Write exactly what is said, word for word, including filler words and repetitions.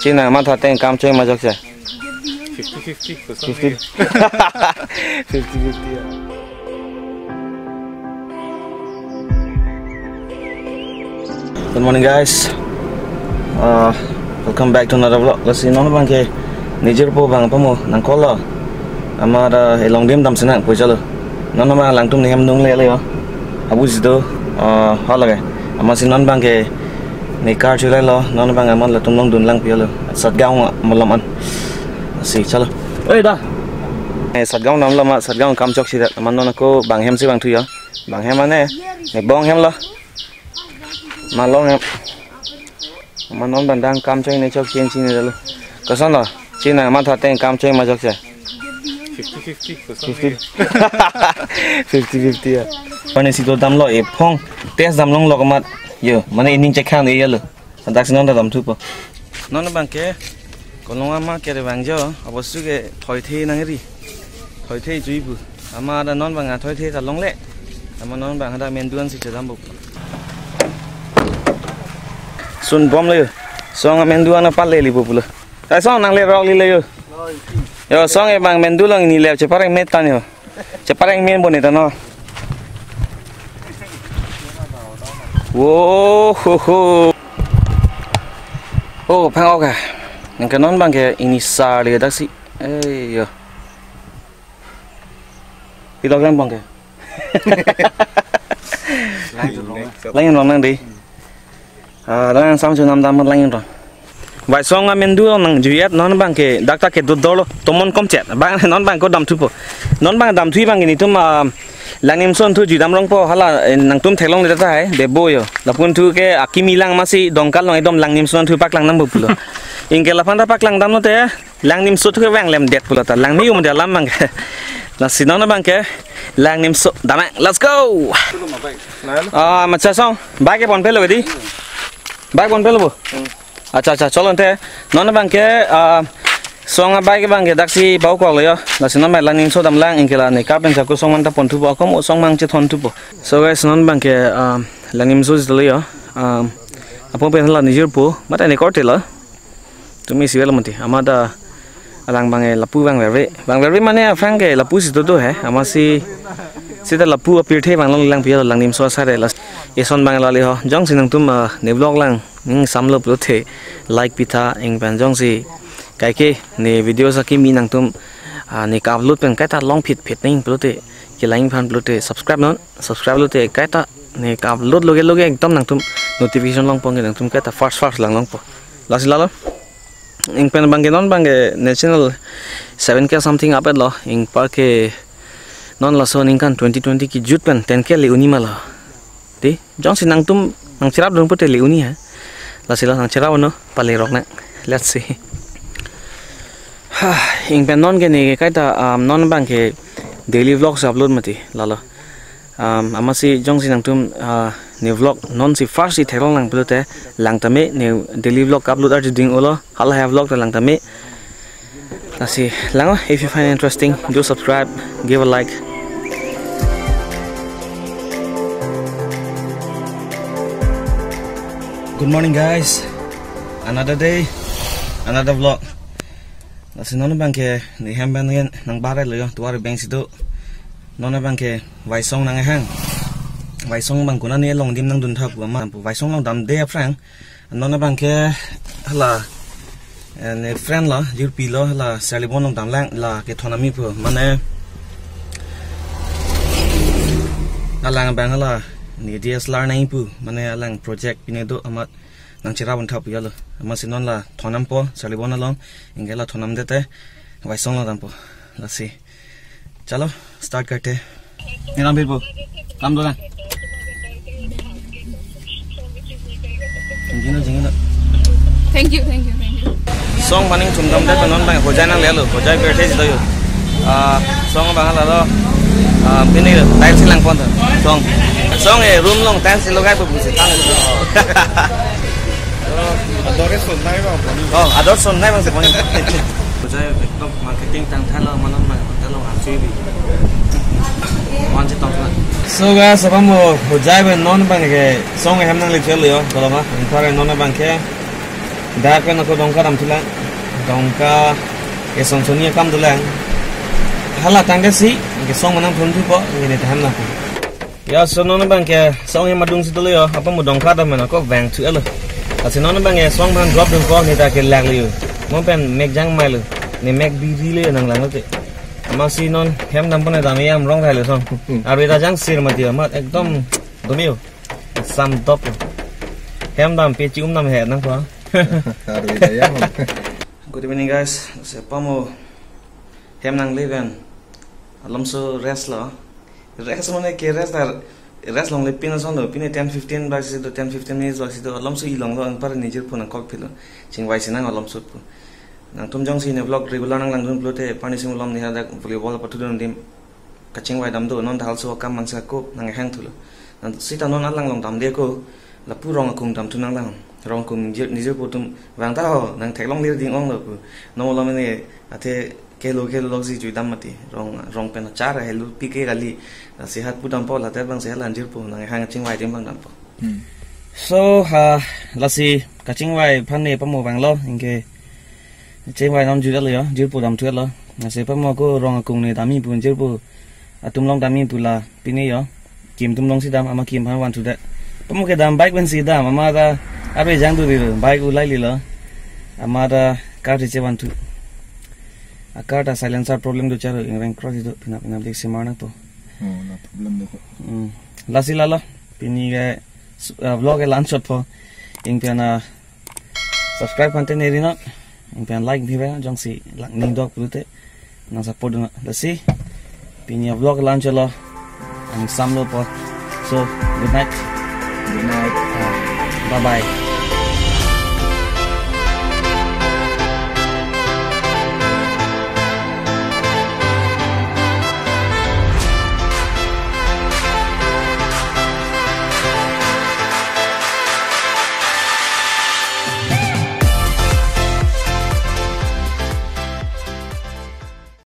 Chini nangmatha ateng kam choi ma jokche? Fifty fifty, kosong fifty. Fifty fifty ya. Good morning, guys. Uh, welcome back to another vlog. Lasi non abangke nejirpo abang pamo nang call lo. Amat along dim dam sena pui chalo. Non abang alangtum nehem dungle le yo. Abu sido, uh, hala ke. Amatsi non abangke ne car chulai lo, non abang amat latum longdunlang pi lo. Satgaon malom an. Lasi chalo. Oi da. Eh, Satgaon dam lo ma, Satgaon kam chokche det. Amat non ako bang hem si bang thu yo. Bang hem ane, ne bong hem lo. Malong hem. Amat non abang dang kam choi ne chokche chini dalo. Koson lo? Chini nangmatha ateng kam choi ma jokche? Fifty fifty, kosong fifty. Fifty fifty ya. Mane si do dam lo, ephong test dam long lo amat. Yo, mane ining chekhan e ya lo. Daksi non ta dam thupo. Non abangke kolong ama kere vangjo, abosu ke thoithe nangri. Thoithe juibu. Amat non abang athoithe ta longle. Amat non abang hadak mendu an si chedam bu. Sun bom le yo. Song amendu an apal le li bu pulo. Tai song nangle rok li le yo. Yo, song e bang mendu long ni le chepareng met tan yo. Chepareng men boni tano. Wo ho ho. Oh, phang oka. Nangke non abangke ini sar le daksi. Eh, yo. Pilok lang abangke. Lang long nang di. Ah, lang sam chu nam dam lang long. Vaisong amendu nang juyat non abangke dakta ke dudor lo tomon komchet. Bang non abang ko dam thupo. Non abang dam thu abangke netum, ah, Langnimso an thu jui dam rongpo hala, eh, nangtum theklongle tahai de bo yo. Lapu an thu ke akimi lang amatsi Dongka along ekdom Langnimso an thu paklang nang bu pulo. Anke laphan ta paklang dam lo te Langnimso thu ke vang lem det pulo ta. Langni um de alam abangke. Lasi non abangke Langnimso damang. Let's go. Ah, macha song. Bike pon pelo di. Bike pon pelo bo. Acha, acha, chalo ante. Non abangke, ah, song abike abangke daksi bau kok lo yo. Lasi non abang Langnimso damlang anke la ne car pen chako song man ta pon thupo, akom song mang chethon thupo. So guys, non abangke, ah, Langnimso jitlo yo. Ah, apo pen la nejirpo, mata ne korte lo. Tumi si velo mati. Amat alang abangke lapu vang verve. Vang verve mane aphrang ke lapu si dodo he. Amatsi sita lapu apirthe vang longlelang pi lo Langnimso asar e las. Eson abang lale ho. Jongsi nangtum, ah, ne vlog lang ning samlo pulote like pitha, ingpen jongsi kaike ne video sa kimi nangtum, ah, ne ka-upload pen kaita long phit phit ning pulote kelang phan pulote subscribe non, subscribe lote kaita ne ka-upload loge loge ekdom nangtum notification longpo ke nangtum kaita first first lang longpo. Lasi lalo. Ingpen abangke non abangke ne channel seven K something up lo. Ingparke non laso aningkan twenty twenty kejut pen ten K le un-e ma lo. Di, jongsi nangtum nangcherap dun pute le un-e ha. Lasi lo nangcherap uno, pale rok na. Let's see. Ha, ingpen non ke ne kaita, um, non abangke daily vlogs upload mati, lalo. Um, amatsi jongsi nangtum, uh, ne vlog nonsi first si theklonglang pulote lang tame ne daily vlog upload arju ding ulo, halahai vlog ta lang tame. Lasi lang o, if you find interesting, do subscribe, give a like. Good morning, guys. Another day, another vlog. Lasi non abangke ne hem pen nangbar lo yo, tuar beng sido. Non abangke Vaisong nanghang. Vaisong abang kuna ne longdim nangdun tha pu amat pu Vaisong longdam de aphrang. Non abangke hala, eh, ne friend lo, jirpi lo hala Serlibon longdamlang la kethon ami pu. Mane alang abang hala ne D S L R nangji pu. Mane alang project pine do amat nangcherap un tha pu ya lo. Amatsi non la thon dampo Serlibon along. Anke la thon dam det te Vaisong longdampo. Lasi. Chalo, start karte. Meram bhi bo. Kam do na. Jingno, jingno. Thank you, thank you, thank you. Song paning chum dam det non abang hojai nangle lo. Hojai birthday jilo yo. Ah, song abang lalo. Ah, pini tiles lang pon ta. Song. Song e room along tiles logai pu pusi tang. Ador son nai bang pon. Oh, ador son nai bang si pon. Hojai ekdom marketing tang thalo malam bang. Talo aksi bi. Wan si tong na. So guys, apam mo hojai pen non abangke song hem nangle chelo yo. Toloma, ingpar non abangke Dak pen ako Dongka damthulang. Dongka ke Sonsoni akam dolang. Hala tangte si, ke song manang thun thupo, ini tahan na. Ya, so non abang ke song yang madung si dolo yo, apa mo Dongka dam na ko vangthu alo. Asi non abang ke song bang drop dun ko ni ta ke lag liyo. Mo pen mek jang mai lo. Ni mek biri le nang lang lo te. Amatsi non hem dampo ne dam yam rong thai lo song. Hmm. Arve ta jang sir mati yo, mat ekdom dum yo. Sam dop lo. Hem dam pe chi um nam he nang ko. Arve ta yam. Good evening, guys. Lasi pamo hem nangle pen alomso rest lo. Rest mane ke rest ar rest longle pin ason lo, pine ten fifteen bak si do, ten fifteen minutes bak si do, alomso ilong lo, anpar nijir pu nangkok philo. Chingvai si nang alomso pu. Nangtum jongsi ne vlog regular nanglangdun pulote, pani sing ulom ni hadak volleyball patudun dim. Kachingvai dam do, non ta halso akam mangsa ko nanghang thulo. Nang sita non alang long damde ko, lapu rong akung damthu nanglang. Rong akung nijir, nijir pu atum vang ta ho, nang theklong lir ding ong lo pu. Non alom ne athe kelo kelo lok si jui dam mati. Rong, rong pen achar helu pi ke kali. Sehat pu dampo, later bang sehat lanjir pu, nanghang chingvai tim bang dampo. Hmm. So, ha, lasi kachingvai aphan ne pamo vanglo, anke chingvai nam jui lo yo, jui pu damthu lo. Lasi pamo ko rong akung ne dam-i pu, jui pu atum long dam-i pu la pine yo. Kim atum long si dam, ama kim aphan vanthu det. Pamo ke dam bike pen si dam, ama ta arve jang duri lo, bike ulai lilo. Ama ta car si che vanthu. A car ta silencer problem do charo, ingreng cross do, pina pina dik si mar nangpo. Oh, na problem do ko. Hmm. Lasi lalo, pini ke, uh, vlog ke la-an chotpo. Ingpen, uh, subscribe aphan te neri non. Ingpen like dibe, jongsi lang ning dok pulote nang support non. Lasi pini vlog la-an chotlo. Ang samlo po. So, good night. Good night. Ah, bye bye.